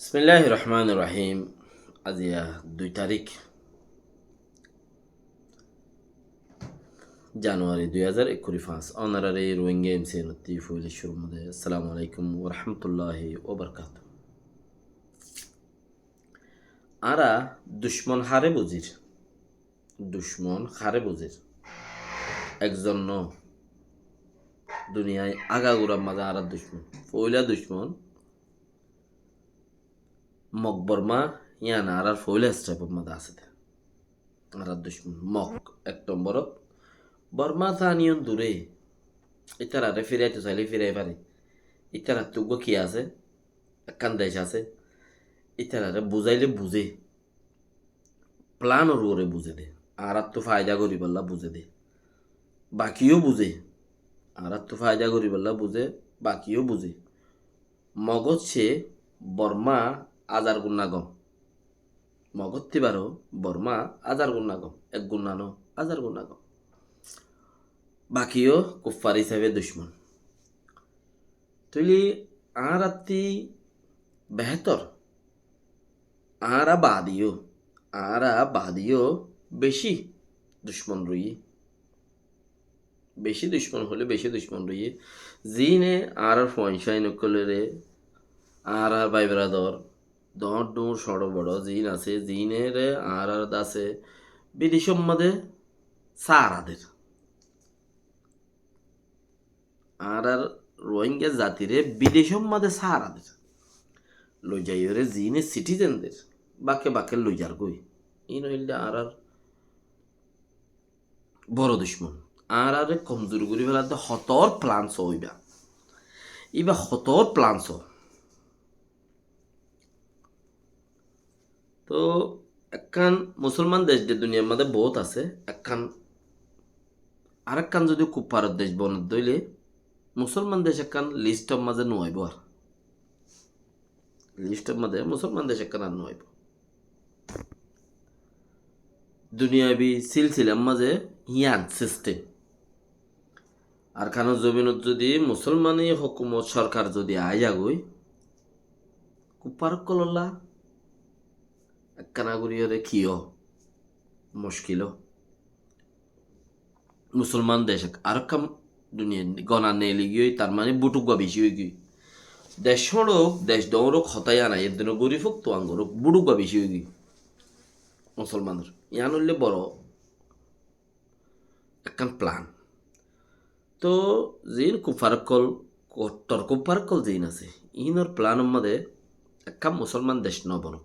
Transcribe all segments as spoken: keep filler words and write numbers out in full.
Bismilláhir Rohmánir Rohím. Aziya dui tarík januwari dui házar ekkuri fañs. Ónorare Rohingya M C N ottú foila cúrur mazé assalamu alaikum wa rahmatullahi wa barakatuhu. Añára ducmon háre buzir? Ducmon háre buzir? Ekzon no. Duniyai agagurar mazé añárar ducmon. Foila ducmon Mog Borma, yián añárar foila step or mazé asé de. Añárar ducmon Mog ek nombor ot. Borma taniyon dure. Ítarare firaito saile firai fare. Ítarattú uggwá ki asé? Ekkán dec asé. Ítarare buzaile buze. Plan or uore buze de. Añárattú faida goribálla buze de. Bakiyo buze. Añárattú faida goribálla buze, bakiyo buze. Mog occé Borma házar gunna gom. Mog ottú baró Borma házar gunna gom. Ek gunna no, házar gunna gom. Bakiyo kuffar hísabe ducmon. Tóile añárattú behétor. Añára baadiyo, añára baadiyo beci ducmon roiyé. Beci ducmon hoile beci ducmon roiyé. Ziíne añárar fuain cáin ókkolore, añárar bái berador, doóñr doóñr, cóñço boço ziín asé, ziínore añárar dase bidecor mazé sára der. Añárar Rohingya zatire bidecor mazé sára der. Loizaiyóre ziíne citizen der, báke báke loizar goi. Iín óilde añárar boro ducmon. Añárare komzur gori feladde hotór plan só iba. Iba hotór plan só. Tóu ekkán musolman dec de duniyar mazé bout asé, ekkán arekkán zodi kuffaror dec bonodde óile musolman dec ekkán listor mazé no aibó ar. Listor mazé musolman dec ekkán ar no aibó. Duniyabi silsilar mazé yián sistem. Arkanor zobinot zodi musolmani hókumot sorkar zodi aái zagói, kuffar ókkolólla ekkána goríyoré kiyó muckil ó. Musolman dec ek-, arekkán duniyai gona neeli giyói, tar mane bút uggwá beci ói giyói. Dec cóñço ók, dec doóñr ók, hotá yián nai, eddin gorib ók, tuañgor ók, bút uggwá beci ói giyói musolmanor. Yián óilde boro ekkán plan. Tóu ziín kuffar ókkol, kottor kuffar ókkol ziín asé, iínor planor mazé ekkán musolman dec no bonok.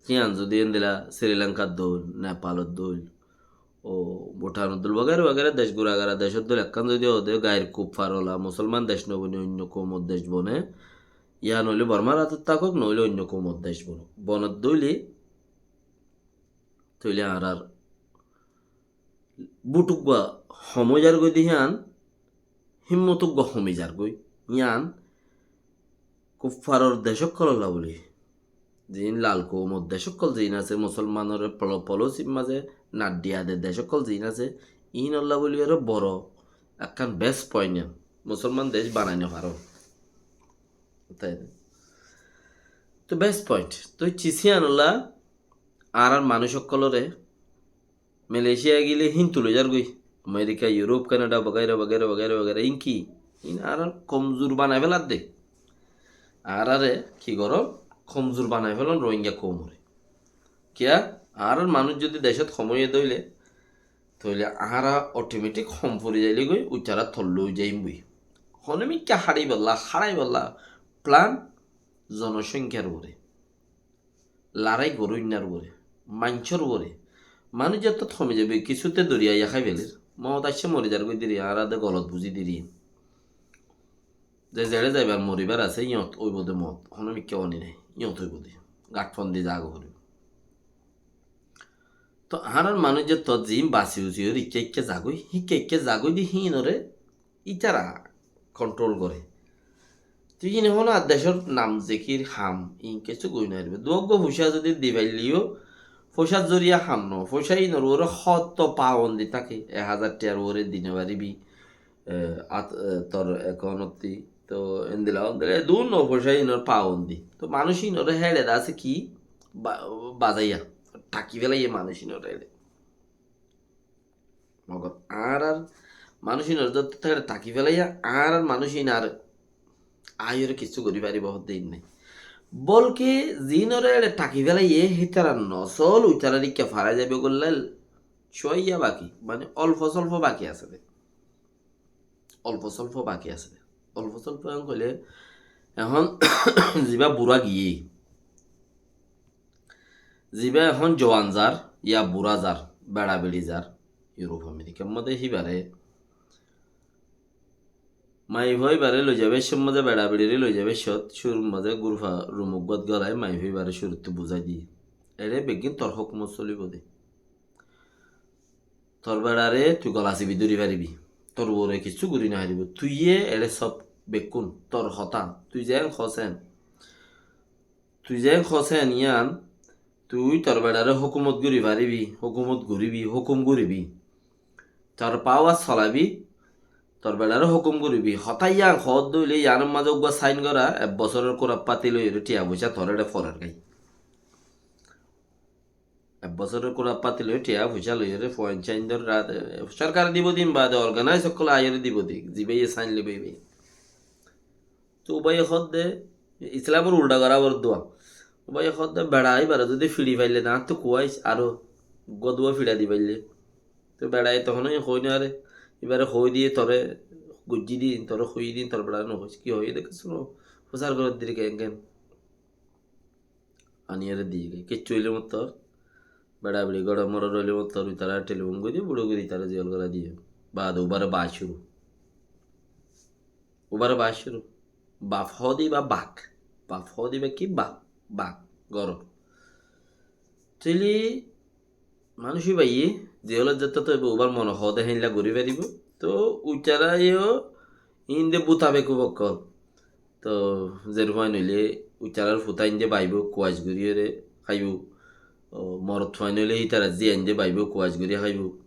Yián zodi endilla Sri Lankar dóil, Nepalor dóil, o Bhutanor dóil, wagera wagera dec, gura gara decor dóil, ekkán zodi óde gair kuffar ola musolman dec no boni oinno koumor dec bone, yián óile Bormar átot tákok, noóile oinno koumor dec bonok. Bonodde óile tóile añárar bút uggwá hom ói zargói de yián, himmot uggwá homi zargói. Yián kuffaror dec ókkolólla buli, ziín lal koumor dec ókkol ziín asé, musolmanore polo-, polosir mazé naddiya de dec ókkol ziín asé, iínolla buli aró boro ekkán best point yián. Musolman dec banai no faró. Tóu best point. Tóu cis yiánolla añárar manúic ókkolóre Malaysia gile híntu loi zargói. America, Europe, Canada, wagera, wagera, wagera, wagera, iín ki? Iín añárar komzur banai feladde. Añárare ki goron? Komzur banai felon Rohingya koumore. Kiyá? Añárar manúic zodi decot hom óiye de óile, tóile añára automatic hom fori zaile goi, uitara tolla ói zaiyum goi. Honomikká háçaibolla, háçaibolla plan zonosonkhar uore. Larái goróinnar uore, maincór uore. Manúic zettót homi zaibo, kissútte doriya yá hái feler. Moot aiccé mori zargói diri, añára de golot buzí diri. Ze zeçé zaibar moribar asé, yíñot óibo de moot. Honó mikká oni nái, yíñot óibo de. Gatfondi zagói foribo. Tóu añárar manúic zettót ziín basi usi ói ikká ikká zagói, híkka ikká zagói de híinore ítara kontrol goré. Tóu híine honó ar decór nam zikir ham, iín kessú goi no faribó. Duwá uggwá foicá zodi di failleyó, foicár zoriya ham no, foicá híinor uore hoto pabondi táke, ek házar tiyar uore di no faribi, e, at, e, tor ekónotti. Toóu endilla, endilla, e dun no foicá inor pawondi. Toóu manúic inore héçe de asé ki? Ba-, bazaiya. Thaki félaiye manúic inore héçe. Mogor añárar manúic inor zottót héçe thaki félaiya, añárar manúic in ar aiyóre kissú gorí faribó hoódde in nái. Bolke ziínore héçe thaki félaiye, hítarar nosól uitarár ikká farai zaibói gollá cúaiya baki, mane olfo solfo baki asé dé. Olfo solfo baki asé dé. Olfo solfo en hoilé ehón zibá burá giyé, zibá ehón juan zar, ya burá zar, beça beçi zar, Iurof Amerikar modé híbaré maiyafua íbaré loizaibár cómot, beça beçiré loizaibár cómot, cúrur modé gurfa rum uggúat golai maiyafua íbaré cúruttu buzái diyé. Eçé beggín tor hókumot solibóu dé. Tor beçaré tui gola sibi dóri faribí. Tor uore kissú gorí nofaribóu. Tuiyé eçé sob bekkún, tor hotá, tui zeén hoós eén. Tui zeén hoós eén yían, tui tor beçaré hókumot gorí faribí, hókumot goríbi, hókum goríbi. Tor pawar solaibí, tor beçaré hókum goríbi. Hotá yían hoódde óile yíanor mazé uggúa sáin gorá, ek bosóror kúraf fati loiyóre thiañ foicá toré eçé forer gái. Ek bosóror kúraf fati loi thiañ foicá loiyóre fuain sáindor rat, e, sorkare dibou din baade organáis ókkole aiyóre dibou dé, zibáye sáin loibóu íbaye. Toóu ubáye hoódde, Islamor uldha gorá bordúa. Ubáye hoódde, beça íbaré zodi fiçi faille de, añáttu kuwais aró godúa fiça di faille. Toóu beçaye tohón hoói nofaré, íbaré hoói diyé toré goijjí din, toré hoiyí din, tor beçaré nohoóis. Ki hoiyé dé kissú no, fusár gorédde ken ken. Aniyóre diyé goi. Kiccú óile mottor, beça beçi góçe morot óile mottor, itará telifon gorí diyé, buro gorí itará ziyól gorá diyé. Baade ubáre bac cúru. Ubáre bac cúru. Baf hoóde íba bak. Baf hoóde íba ki? Bak. Bak. Góror. Tóile manúic íbaye ziyólot zettó toibó, ubar mone hoóde héinla gorí faribó. Toóu uitará yó ín de buta bekuf ókkol. Toóu zerfuain óile uitarár futa ín de baibóu kuwais goríyore háibou. Ó, morot fuain óile hítarar zí ain de baibóu kuwais gorí háibou.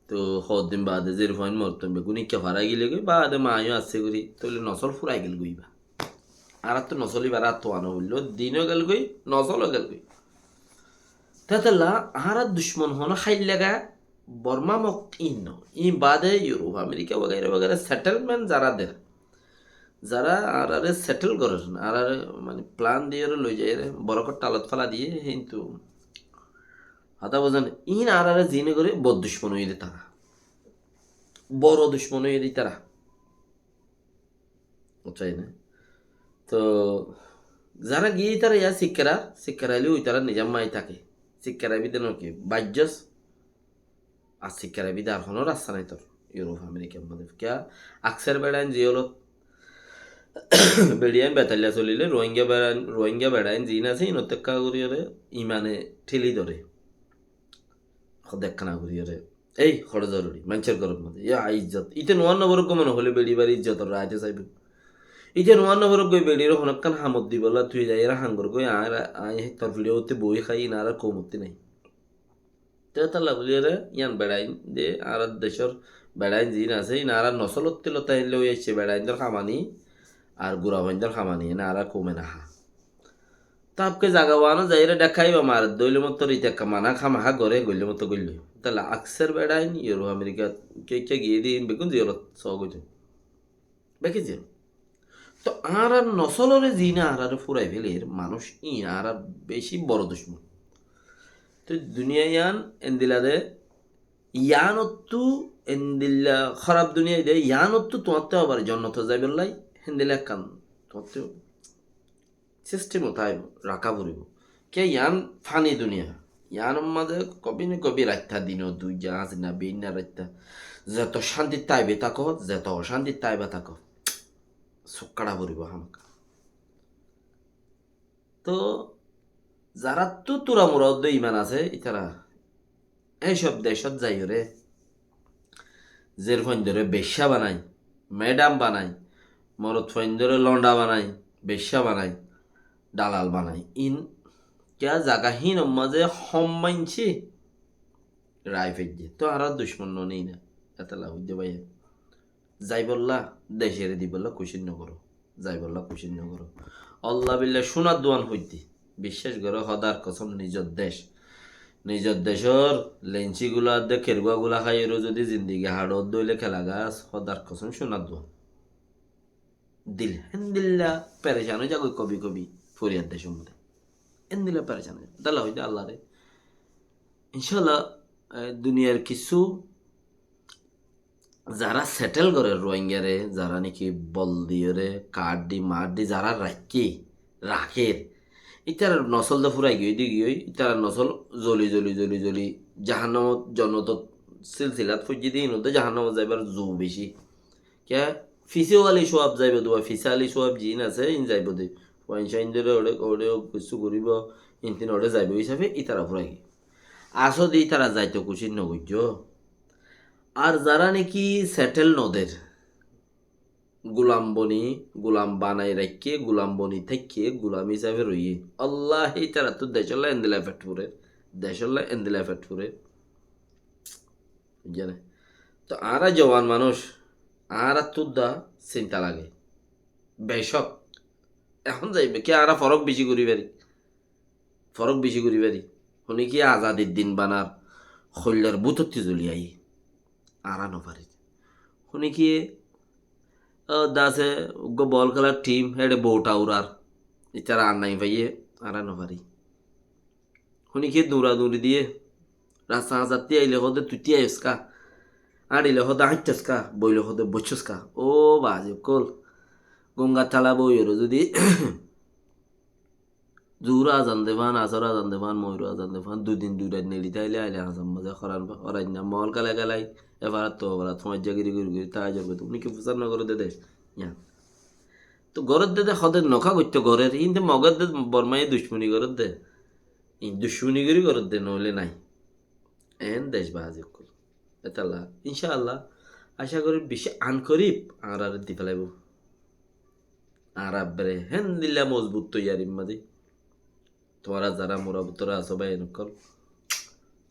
Toóu hoddin baade zerfuain morot fuain beggún ikká farai gilé goi, baade maa yó assé gorí, tóile nosól furai gel goi íba. Añáráttu nosól íbar áttu ana foilló, din ó gel goi, nosól ó gel goi. Tétolla añárar ducmon honó háil laga Bormá mok ín no. Ín baade Iurof, Amerika wagaira wagaira settlement zará der, zará añáráre settle gorer, añáráre mane plan diyóre loi zaiyóre borokór thalot féla diyé, kintu hotá buzón, ín añáráre ziíne goré bor ducmon óiye dé tará. Boro ducmon óiye dé tará. Buzzá né? Toóu zará giyé ítara yá sikkára, sikkárailé ítara nizam mai táke. Sikkára bíde no ki, baijjós. Ar sikkára bíde ar honó rasta nái tor. Iurof, Amerikar modé. Kiyá, akser beçain ziyólot beçiyain betailla solilé, Rohingya beçain, Rohingya beçain ziín asé, ínottu ekká goríyore imane thíli dóre. Hoó de ekkán goríyore. Ei, hoçé zoruri, maincór góror modé. Yá, izzot. Íte nuwán no forók goi mone hoilé beçi íbar izzotor raite saibó. Íte nuwán no forók goi beçiré honókkan hamot dibolla tui zaiyóre ham gor goi, añára, añí tor fiçe utte boi hái, ín añárar koum utte nái. Te talla buliyóre, yían beçain de, añárar decór beçain ziín asé, ín añárar nosól ottú lota hín loi aiccé beçaindor hamani, ar gurafaindor hamani, ín añárar koume nahá. Tabke zaga uanót zaiyóre dhekkái ba maredde óile mottor ite ekka mana hámaha goré, goille mottor goillé. Tala akser beçain Iurof Amerikat kekká giyé dé ín beggún ziyolot soó goijjé. Beki ziyolot. Toh añárar nosólore ziíne añáráre furai féler manúic íin añárar beci boro ducmon. Toh duniya yían endilla de, yíanottú endilla hóraf duniya de, yíanottú tuáñtte abar jonnotot zaibolla héndilla ekkán tuáñtte sistem ot táibo, raká foribó. Kiyá yián fani duniya. Yiánor mazé kobi no kobi raitta dino dui ja asé na, beinna raitta. Zeto cántit táibe táko, zeto ocántit táiba táko. Suk kaça foribó hámakka. Toh, zaráttu tura mura uddé iman asé, ítara Ei cób decót zaiyóre, zer fuaindóre beccá banai, medam banai, morot fuaindóre londa banai, beccá banai, dalal banai. Ín kiyá zaga hínor mazé hom maincé rai faijjé. Toh añára ducmon no nina. Etalla hoiddé báiye. Zaibolla, decere dibolla kucíc nogoró. Zaibolla kucíc nogoró. Alla billa cúnar duan hoitté. Biccác goró, hódar kosóm, nizor dec. Nizor decór lenci gula de kergua gula háiyore zodi zindigi haçó de óile kelagas, hódar kosóm cúnar duan. Dil héndilla perecan ói zagói kobi kobi foriyad de cúmode. Héndilla perecan ói zagói. Dalla hoidé Allaré. Incálla, e, duniyar kissú zará setel gorer Ruáingaré, zará niki bol diyóre, kaád di, maád di, zará raikké, rakér, ítarar nosol de furai giyói de giyói, ítarar nosol zoli, zoli, zoli, zoli, jahannamot, jonnotot silsilat foijjé de, ín de jahannamot zaibar zu beci. Kiyá? Fisé wali suab zaibo de, fisé wali suab ziín asé, ín zaibo de. Fuain sáindore oçé, oçé kissú goríbo, ín tin oçé zaibo hísafe ítara furai giyói. Asóde ítara zaito kucíc nogoijjó. Ar zará niki setel noder, gulam boni, gulam banai raikké, gulam boni táikké, gulam hísafe roiyé. Allahe ítarattú decólla endilla fet furer, decólla endilla fet furer. Buijjó né? To añára juwan manúic, añárattú dá sinta lage. Becók, ehón zaibo ki añára forók beci gorí fari. Forók beci gorí fari. Hone ki azadir din banar hoillár bútotti zoli aiyí. Añára nofarir. Hone ki, ó, dase uggwá bol kélar thim, héçe bout aurar. Ítara ar nai faiyé, añára nofari. Hone ki dura duri diyé, rasta hañsatti aile hóde tui ti aiyos ká, añçile hóde añçtos ká, boile hóde boiccos ká. Ó bazi ókkol, gongar tala boiyore zodi Zuhur azan de fán, asor azan de fán, moiru azan de fán, dui din dui rait neçi táile aile hañsar mazé horan, horainna mol kela kelai, e farat to farat, foñijja giri giri giri, tahajjud goitto. Uni ki fusar no goredde de? Yián. To goredde de, hode noka goitto gorer, inde Mogor de Bormaye ducmoni goredde. In ducmoni gori goredde, noile nai. En dec bazi ókkol. Etalla, incá Allah, acá gorir beci ankorib añárare di felaibo. Añára ebbere héndilla mozbut toiyarir mazé. Tuáñra zará murabbitora asó báiyain ókkol,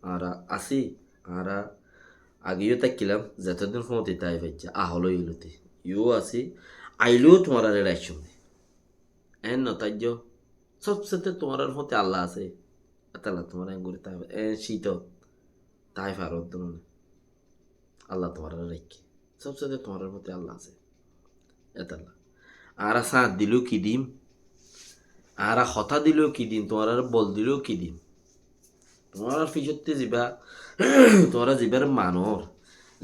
añára así, añára ageyó táikkilam, zetodin fúañti tái faijja, ahól ói gilóti. Yó así, aileyó tuáñrare raiccúm de. En no táijjo, sóbsete tuáñrar fúañti Allah asé. Etalla tuáñra en gorí tái, en cítot tái faró de no. Allah tuáñrare raikké. Sóbsete tuáñrar fúañti Allah asé. Etalla. Añára sáñt dileyó ki dim? Añára hotá dileyó ki dim? Tuáñrare bol dileyó ki dim? Tuáñrar ficotte ziba, tuáñra zibar manor,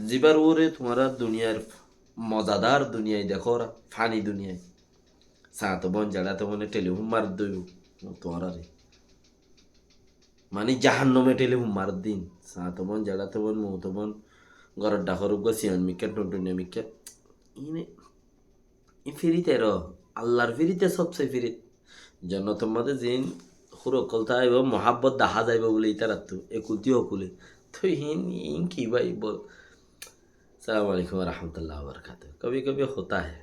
zibar uore tuáñra duniyar mozadar duniyai dekór, fani duniyai. Sáñto bon, zeçáto bone telefon maredde óibo tuáñrare. Mani jahannome telefon maredde ín. Sáñto bon, zeçáto bon, mouto bon, góror dhakor uggwá siyan mikká, thunthuniya mikká. Ine, in firit ero, Allar firit e sóbse firit. Jonnotor mazé ziín húr ókkol táibo, muhábbot dahá zaibo bóle ítarattú, ekulti okule. Toi hín, hín ki bái bol? Assalamu alaikum wa rahmatullahi wa barakatuhu. Kabhi kabhi hota hai,